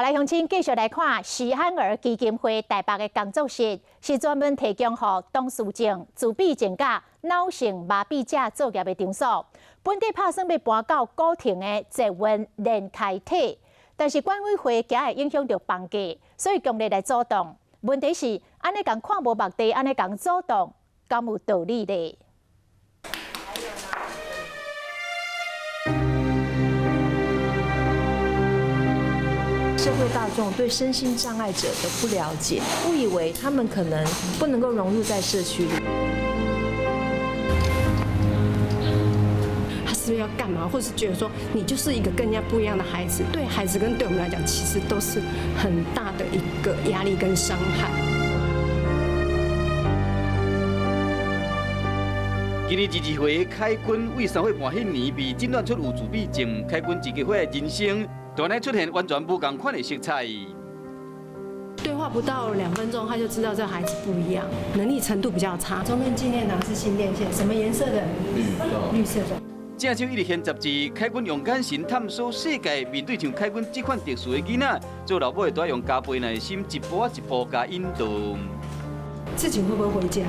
好來，鄉親繼續來看喜憨兒基金會台北的工作室，是專門提供予唐氏症、自閉症佮腦性麻痹者作業的場所。本底拍算欲搬到古亭的捷運連開體，但是管委會驚會影響著房價，所以強烈來阻擋。問題是，按呢共看無目地，按呢共阻擋，敢有道理咧？社會大眾對身心障礙者的不了解，誤以為他們可能不能夠融入在社區裡。他是不是要幹嘛？或是覺得說你就是一個跟人家不一樣的孩子，對孩子跟對我們來講，其實都是很大的一個壓力跟傷害。今年22歲，凱軍為3歲半彼年被診斷出有自閉症，凱軍自己歲的人生。突然出現完全無仝款的色彩。對話不到2分鐘，他就知道這孩子不一樣，能力程度比較差。中正紀念堂是新店線，什麼顏色的？綠色的。正手一直掀雜誌，凱軍用眼神探索世界，面對像凱軍這款特殊的囡仔，做老母的都愛用加倍耐心，一步一步共引導。自己會不會回家？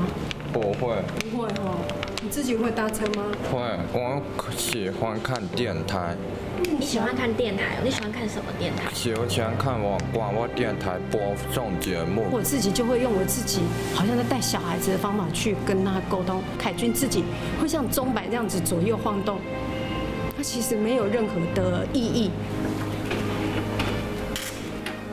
不會。不會哦，你自己會搭車嗎？會，我喜歡看電台。你喜歡看電台？你喜歡看什麼電台？喜歡看我廣播電台播送節目。我自己就會用我自己好像在帶小孩子的方法去跟他溝通。凱軍自己會像鐘擺這樣子左右晃動，他其實沒有任何的意義。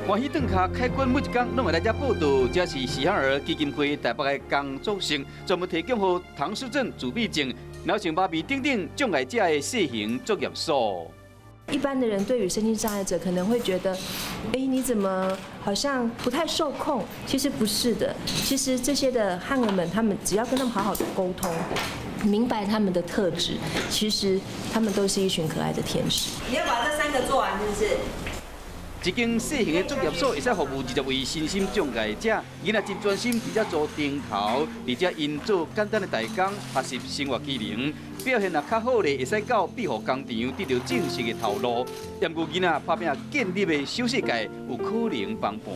歡喜轉跤，凱軍每一工攏會來遮報到，這是喜憨兒基金會台北的工作室，專門提供予唐氏症、自閉症、腦性麻痹等等障礙者的小型作業所。一般的人對於身心障礙者可能會覺得，哎，你怎麼好像不太受控？其實不是的，其實這些的憨兒們，他們只要跟他們好好的溝通，明白他們的特質，其實他們都是一群可愛的天使。你要把這三個做完，是不是？一間小型的作業所，會使服務20位身心障礙者，囡仔真專心佇遮做釘頭，佇遮𪜶做簡單的代工，學習生活技能，表現若較好咧，會使到庇護工場得著正式的頭路。毋過囡仔拍拚建立的小世界，有可能崩盤。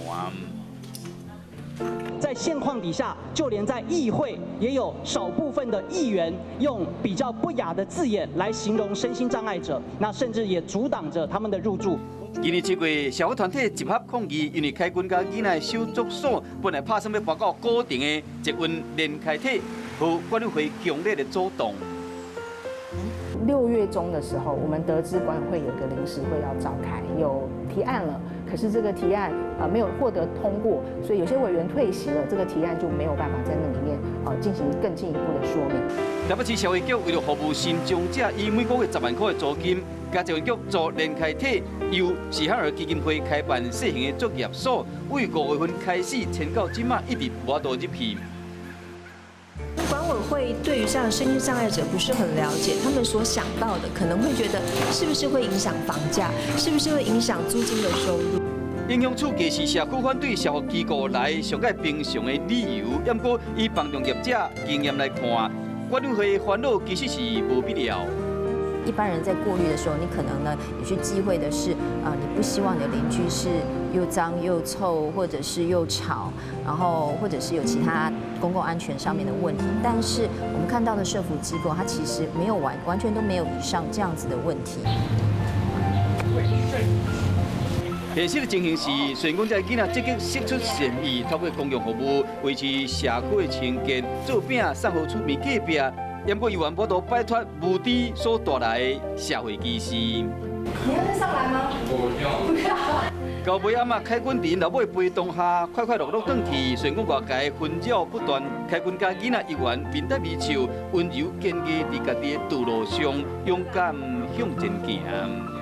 在現況底下，就連在議會也有少部分的議員用比較不雅的字眼來形容身心障礙者，那甚至也阻擋着他們的入住。今年7月，社會團體集合抗議，因為凱軍佮囡仔小作所本來拍算欲搬到古亭的捷運連開體，予管委會強烈的阻擋。 6月中的時候，我們得知管委會有個臨時會要召開，有提案了，可是這個提案沒有獲得通過，所以有些委員退席了，這個提案就沒有辦法在那裡面進行更進一步的說明。台北市社會局為了服務身障者，以每個月10萬塊的租金，共捷運局租連開體，由喜憨兒基金會開辦小型的作業所，為5月份開始簽到這馬一直無法度入去。管委會對於像身心障礙者不是很了解，他們所想到的可能會覺得是不是會影響房價，是不是會影響租金的收入？影響處境是社區反對社福機構來上蓋平常的理由，毋過以房仲業者經驗來看，管委會煩惱其實是無必要。一般人在過濾的時候，你可能呢也去忌諱的是，你不希望你的鄰居是又髒又臭，或者是又吵，然後或者是有其他公共安全上面的問題。但是我們看到的社福機構，它其實沒有完全都沒有以上這樣子的問題。現實的情形是，雖然講這个囡仔積極釋出善意，透過公共服務維持社區的清潔，做餅送予厝邊隔壁。毋過，伊猶原無法度擺脫無知所帶來的社會歧視。你要再上來嗎？不要。不要。到尾暗仔，凱軍佇𪜶老母的陪同下，快快樂樂轉去。雖然講外界紛擾不斷，凱軍佮囡仔猶原面帶微笑，溫柔堅毅佇家己的道路上，勇敢向前行。